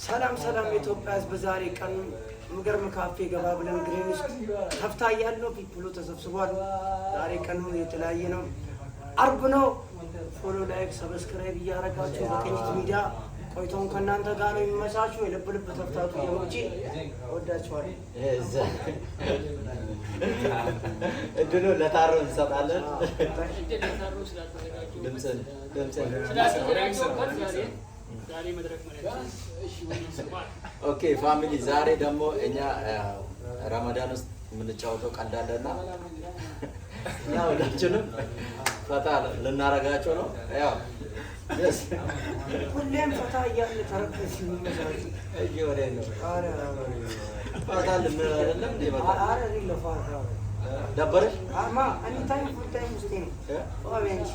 ሰላም ሰላም የኢትዮጵያ ሕዝብ፣ ዛሬ ቀን የሚገርም ካፌ ገባ ብለን green ውስጥ ተፍታ እያልን ነው። People ኡ ተሰብስቧል። ዛሬ ቀኑ የተለያየ ነው። አርብ ነው። Follow፣ like፣ subscribe እያደረጋችሁ በቅኝት ሚዲያ ቆይታውን ከእናንተ ጋር ነው የሚመቻችሁ። የልብ ልብ ተፍታቱ የሞቼ ወዳችኋል። እድሉ ለታሮ እንሰጣለን። ድምፅን ድምፅን። ዛሬ መድረክ መሪያችን። Okay family፣ ዛሬ ደግሞ እኛ ረመዳን ውስጥ የምንጫወተው ቀልድ አለና እኛ ሁላችንም ፈታ ልናረጋቸው ነው። ያው yes። ሁሌም ፈታ እያለ ተረክስ የሚመቻችሁ። እሺ፣ ወዴት ነው ፈታ ልንል አይደለም እንዴ? በቃ አረ real ፋታ። ደበረሽ? አማ anytime full time ውስጤ ነው። እ? ዋቢ አንቺ።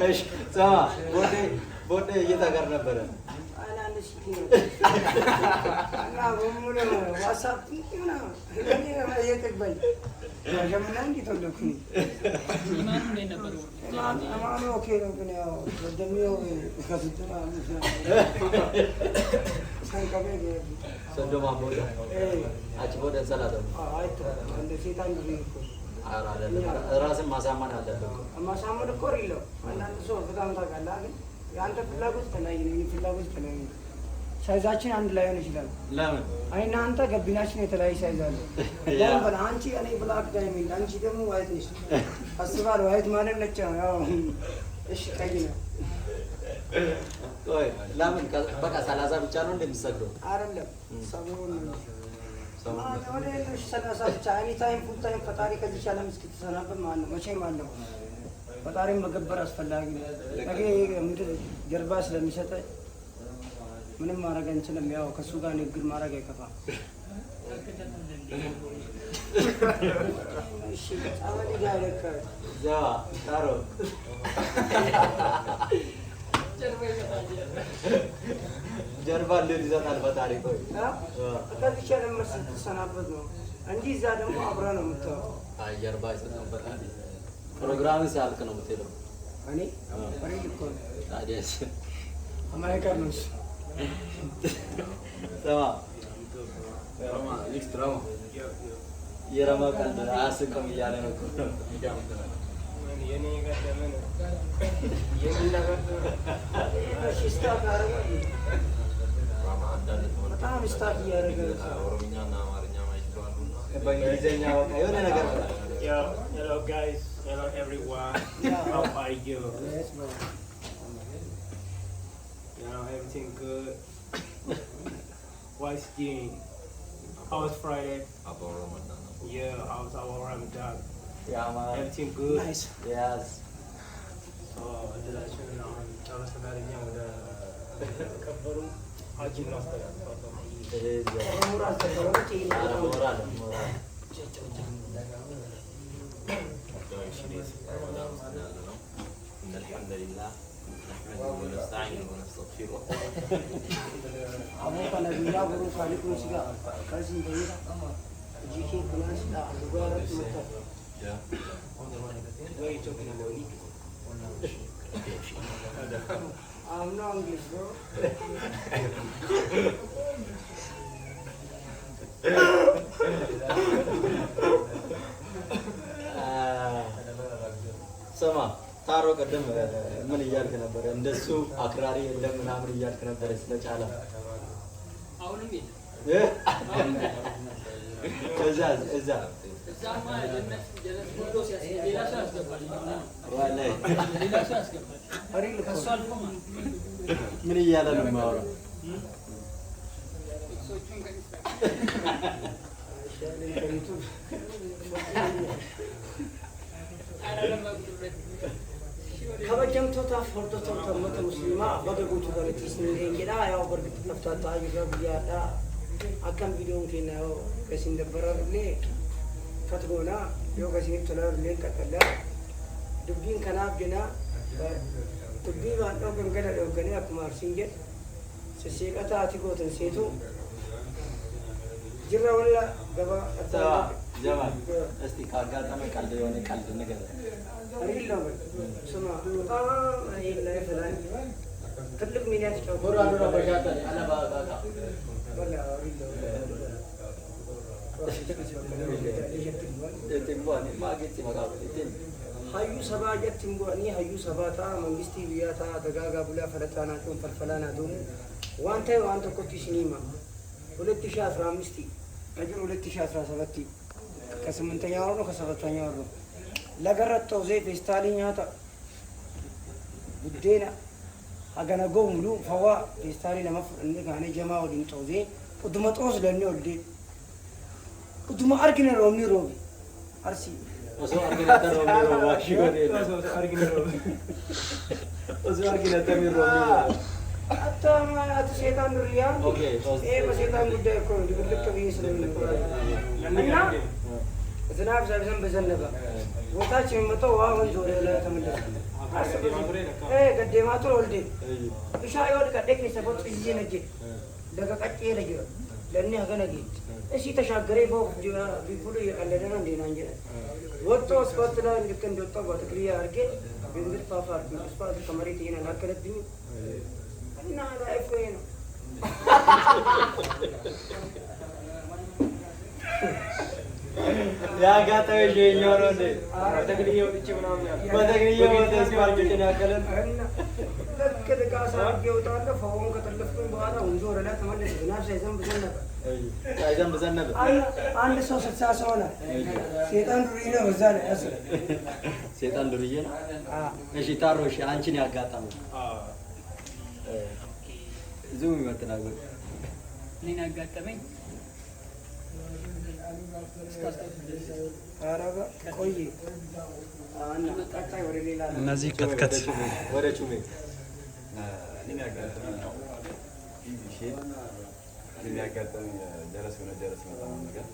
እሺ ስማ፣ ቦዴ ቦዴ እየተገር ነበረ። አንድ ሺህ ነው እና በሙሉ ዋትሳፕ ምናምን እኔ እየጠግባኝ ሸምና እንዲህ ተወለድኩኝ። ኢማኑ እንዴት ነበር? እማኑ okay ነው፣ ግን ያው ደሚው ከስድራ ሰንቀቤ። Soddomaan booda achi booda ሰላተሙ። አይቶ እንደ ሴጣን ጊዜ እኮ። ኧረ አይደለም፣ ራስን ማሳመን አለብህ እኮ። ማሳመን እኮ real ነው። አንዳንድ ሰው በጣም ታውቃለህ፣ ግን የአንተ ፍላጎት የተለያየ ነው፣ የእኔ ፍላጎት የተለያየ ነው። Size ኣችን አንድ ላይሆን ይችላል። ለምን? እኔና አንተ ገቢናችን የተለያየ size አለ። ለምን በል አንቺ እኔ black diamond፣ አንቺ ደግሞ white ነሽ። አስባለሁ white ማለት ነጭ ነው። ያው እሺ ቀይ ነው። ቆይ ለምን በቃ 30 ብቻ ነው እንደሚሰግደው? አይደለም፣ ሰሞኑን ነው ወደ ሌሎች 30 ብቻ anytime full time ፈጣሪ ከዚህ ዓለም እስክትሰናበት ማለት ነው። መቼም አለው ፈጣሪን መገበር አስፈላጊ ነው። ነገ ምድር ጀርባ ስለሚሰጠ ምንም ማድረግ አንችልም። ያው ከእሱ ጋር ንግግር ማድረግ አይከፋም። እሺ ጸበል ጋር ለካ። እዛ ታሮ። ጀርባ ይሰጣል። ጀርባ እንዴት ይሰጣል ፈጣሪ? ቆይ። ከዚህ ዓለም ስትሰናበት ነው እንጂ እዛ ደግሞ አብረህ ነው የምታወራው። አይ ጀርባ አይሰጥም ፈጣሪ። ፕሮግራም ሲያልቅ ነው የምትሄደው። እኔ real እኮ ነው። ታዲያስ? የማይቀር ነው እሱ። ስማ፣ የረማ ቀልድ አያስቅም እያለ ነው እኮ። የኔ የቀደመ ነው። የኔ ነገር። እሺ stuck አደረገ። በጣም stuck እያደረገ ነው። ኦሮምኛና አማርኛ ማይችሉ አሉና። በእንግሊዝኛ በቃ የሆነ ነገር በል። Yo, hello guys, hello everyone. How are you? Yes, bro. You know, everything good? What's doing? How was Friday? About Ramadan. Yeah, how's our Ramadan? ያማ። Everything good? Nice. Yes. So, እድላችንን አሁን ጨርሰናል። እኛ ወደ ተከበሩ ሀጂ እናስተላልፋለን። ሞራል ተበረች። ሞራል ሞራል። ያው እሺ ረመዳን ውስጥ ነው ያለነው። إن الحمد لله نحمده ونستعينه ونستغفره. Aboo kana guyyaa boruu kaaliquun si gaafata. Akkasiin ta'ee hojii kee kanaan si dha'a dhugaa irratti maxxanfa. Yeah. What are you talking about? I'm no English, bro. ስማ ታሮ፣ ቅድም ምን እያልክ ነበር? እንደሱ አክራሪ የለም ምናምን እያልክ ነበር ስለጫላ። አሁንም የለም። እ? አሁንም የለም። እዛ እዛ። እዛማ ጀነት ጀነት ሁሉ ሌላ ሰው ያስገባል። ወላሂ። ሌላ ሰው ያስገባል። Real እኮ። ከእሱ አልፎ ማለት ነው። ምን እያለ ነው የሚያወራው? ጥቅሶቹን ከኢንስታ አይሻልም ከ YouTube። ኧረ ለመጉድበት Kabajamtootaaf hordoftoota uummata musliimaa, baga guutuu galatti isin jedha. Yaa'u bargatti laftaattaa jirra guyyaadha. Akkam viidiyoon keenya yoo isin dabbaraa illee cut goonaa, yoo isiniif tolaa illee qaxallaa. Dubbiin kanaaf jenna, dubbii waan dhoogan gada dhooganii akkuma arsiin jedhu sisseeqataa ati gootan seetu jirra walla gaba. ስማ ጀማል እስቲ ካጋጠመ ቀልድ የሆነ ቀልድ ንገረን። Real ነው። ስማ፣ በጣም ይሄ life ላይ ትልቅ ሚና ተጫውቷል። ወላ real ነው። Ittiin bu'anii maagitti maqaa ittiin Hayyuu sabaa jatti hin bu'anii hayyuu sabaa ta'a, mangistii biyyaa ta'a, dagaagaa bulaa falaxaa naa falfalaa naa doomu waan ta'e waan tokkotti isinii hima. 2015 አጅር 2017 ከስምንተኛ ወር ነው ከሰባተኛ ወር ነው lagarratti xoosee feestaalii nyaata buddeena hagana ga'u muluu fawaa feestaalii lama fudhannee kaanee jamaa waliin xoosee utuma xoos lannee ol deemu. Utuma argine roobni roobe Arsii. Osoo argine akka roobni roobaa ishii godhee. Osoo argine akkamii roobni roobaa. Hatta ati seetaan duriyyaa. Okay. ይሄ በሴጣን ጉዳይ እኮ ነው። ድብልቅ ብዬ ስለምንቆራ እና ዝናብ ሳይዘንብ ዘነበ። ቦታች የሚመጣው ውሃ ወንዝ ወደ ላይ ተመለሰ። ገዴማ ቱር ወልዴ bishaan yoo dhiqadhee keessa kootu iyyee na jedhe laga qaccee na jira lanni hagana geetti እሺ ተሻገሬ ቢቡሉ እየቀለደ ነው እንዴ ናን jedhan ወጥቶ አስፋልት ላይ ልክ እንደወጣሁ በተክልያ አድርጌ ድንግል ፋፋ አድርጌ አስፋልት ከመሬት ይሄን አላከለብኝም እና life ይሄ ነው። ያጋጠመሽ ይኸኛው ነው እንዴ? በተክልዬ ወጥቼ ምናምን ያልኩት። በተክልዬ ወጥተህ አስፋልቱን ያከለን እና ልክ ልቃ ሳርጌ እወጣለሁ። ፈውን ከጠለፍኩኝ በኋላ ወንዙ ወደ ላይ ተመለሰ። ዝናብ ሳይዘንብ ዘነበ። ሳይዘንብ ዘነበ። አንድ ሰው 60 ሰው ሆነ። ሴጣን ዱርዬ ነው። በዛ ላይ አስብ። ሴጣን ዱርዬ ነው። እሺ ታሮ፣ እሺ አንቺን ያጋጠመው ዙም ይመጥናል። እኔን ያጋጠመኝ እስካስታውስ ድረስ ኧረ ቆይ እና ቀጣይ ወደ ሌላ እነዚህ ከትከት ወደ ቹሜ። እኔም ያጋጠመኝ ያው easy shit። እኔም ያጋጠመኝ ጀለስ የሆነ ጀለስ መጣ ነገር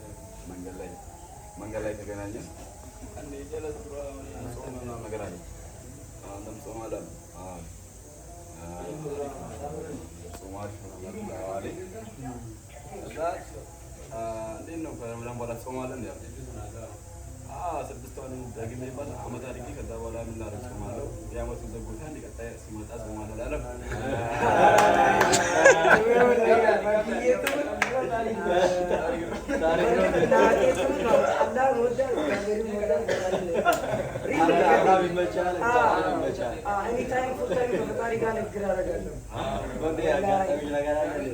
መንገድ ላይ ተገናኘን። አንዴ ጀለስ ጾም ምናምን ነገር አለ። አንተም ጾም አለ። አዎ ጾም አሪፍ ነው ምናምን አለኝ። ከዛ እንዴት ነው ከረመዳን በኋላ ጾም አለ እንዴ አልኩት። አዎ 6 ወር ደግሜባት አመት አድርጌ ከዛ በኋላ ምን ላደርግ ጾማለሁ። የአመቱን ዘጎታ እንደ ቀጣይ ሲመጣ ጾማለሁ እላለሁ። ታሪክ ነው እንዴ? አላህ ይመቻል፣ እግዚአብሔር ይመቻል። Anytime full time ከፈጣሪ ጋር ንግግር አደርጋለሁ። ወንዴ ያጋጠመኝ ነገር አለ እንዴ?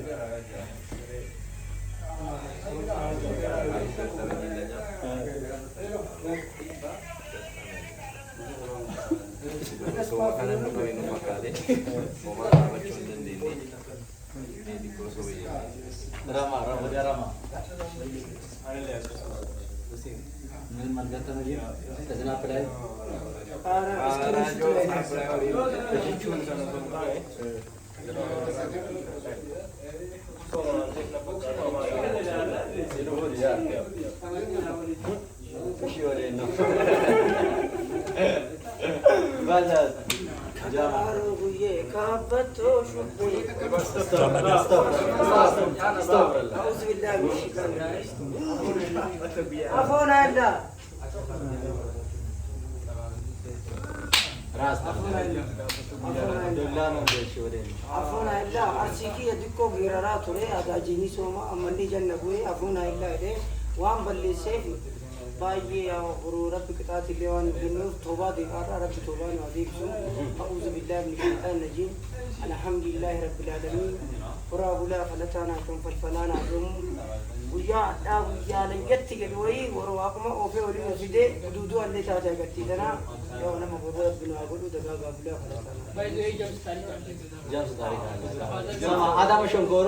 Sooma kana nama nu fakkaate homaa dhaabachuu hin dandeenye xiqqoo soba jennee. ረማ ወደ ረማ ምንም አልገጠመኝም። ከዝናብ ላይ ኧረ እስኪ ምሽቱ ላይ Jechuun sana osoo hin taane እሺ ወደ ነው ባዛ ጃማ አረጉዬ ካበቶ ሹቤ أعوذ بالله من الشيطان አፎን አለ ራስ ዶላ ነው እንዴ? እሺ ወደ ነው አፎን አለ አርሲኪ የድቆ ጌረራ ቱሬ አዳጂኒ ሶማ አመኒ ጀነ ቡኤ አፎን አለ ሄደ waan balleesseef baay'ee yaa boruu rabbi qixaati illee waan kennuuf toobaa deeqaarraa rabbi toobaa nu adeemsu. أعوذ بالله من الشيطان الرجيم. الحمد لله رب العالمين. Horaa bulaa falataa naa kan falfalaa naa doomu guyyaa adhaa guyyaa layyatti jedhu wayii warra waaquma oofee waliin nu fidee duuduu allee taate agartii tanaa yoo nama boruu rabbi nu haa godhu dagaagaa bulaa falataa naa. By the way ጀምስ ታሪክ አለ። ጀምስ ታሪክ አለ። ስማ አዳም ሸንኮሮ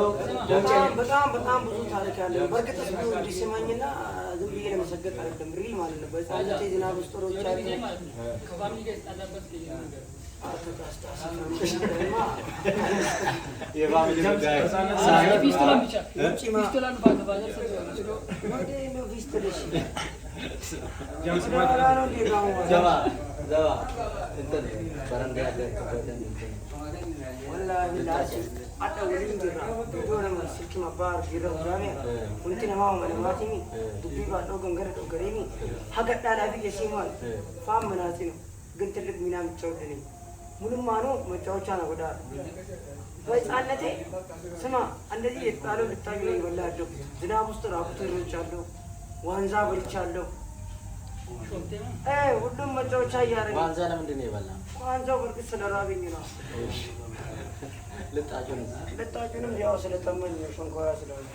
በጣም በጣም በጣም ብዙ ታሪክ አለ። በእርግጥ ህዝቡ እንዲሰማኝና ዝም ብዬ ለመሰገጥ አይደለም፣ real ማለት ነው። በህፃንነቴ ዝናብ ውስጥ የሆነ ጊዜ ሮጫለሁ። ማለት ነው ከ family ጋር የተጣላበት ጊዜ ነገር የ family ጉዳይ ፊስቶላን ብቻ ውጪ ማ ፊስቶላን father ሰጥቶ ወስዶ ወደ ነው ፊስትልሽ ወደ ኋላ ነው እንዴ? ባሁን ጀማ እዛ እንትን በረንዳ ያደርክበትን እንትን። Wallahi billahi, adda waliin jirra. Iddoo nama silkii abbaa argiirra guraame wanti namaa uma namaatimi dubbii baadhoo gangara dhoggareemi haga dhaadhaa fi yesiimaan faan manaatiin ግን ትልቅ ሚና የምትጫወት እኔ ሙሉማ ነው መጫወቻ ነው። ጎዳ በህፃነቴ ስማ፣ እንደዚህ የተጣለው ልታኝ ነው የበላ ያደኩት። ዝናብ ውስጥ ራቁቴን ሮጫለሁ፣ ዋንዛ በልቻለሁ። ሁሉም መጫወቻ እያደረገ ዋንዛ ለምንድን ነው የበላው? ዋንዛው በእርግጥ ስለራበኝ ነው። ልጣጩን? ልጣጩንም ያው ስለጠመኝ ነው፣ ሸንኮራ ስለሆነ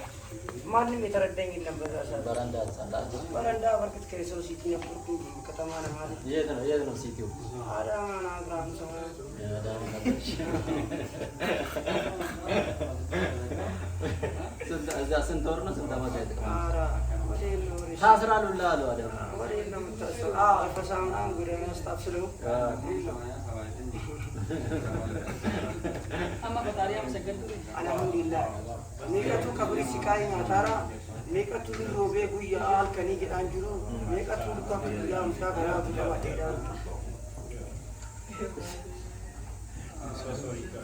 ማንም የተረዳኝ የለም በዛ ሰዓት። በረንዳ ጸላች። በረንዳ በእርግጥ ከሰው city ነበርኩ ከተማ ለማለት። የት ነው የት ነው city ው? አዳማ ነው፣ አብርሃም ሰው። አዳማ ነበርሽ። እዛ ስንት ወር ነው ስንት ዓመት አይጠቅምም? ኧረ ወዴት ነው ወሬ? ታስራል ሁላ አሉ አዳማ። ወዴት ነው የምታስረው? አዎ አፈሳ ምናምን ጎዳና staff ስለሆንኩ። Amma ፈጣሪ አመሰገንኩ። Alhamdulillah. Meeqatu qabri siqaa nyaataara, meeqatu roobee guyyaa halkanii jedhaan jiru, meeqatu luka guyyaa mucaa kanaa qabateedha.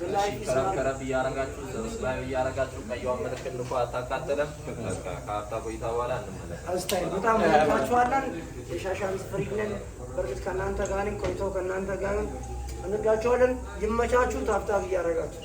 The life is ከረብ hard. ከረብ እያረጋችሁ subscribe እያረጋችሁ ቀይዋን ምልክት ንኩ። አታቃጥልም። በቃ ከሀብታ ቆይታ በኋላ እንመለሳለን። አስታይ በጣም እንወዳችኋለን። የሻሻን ፍሪ ነን። በእርግጥ ከእናንተ ጋር ነን፣ ቆይቶ ከእናንተ ጋር ነን። እንወዳችኋለን። ይመቻችሁ። Tap tap እያደረጋችሁ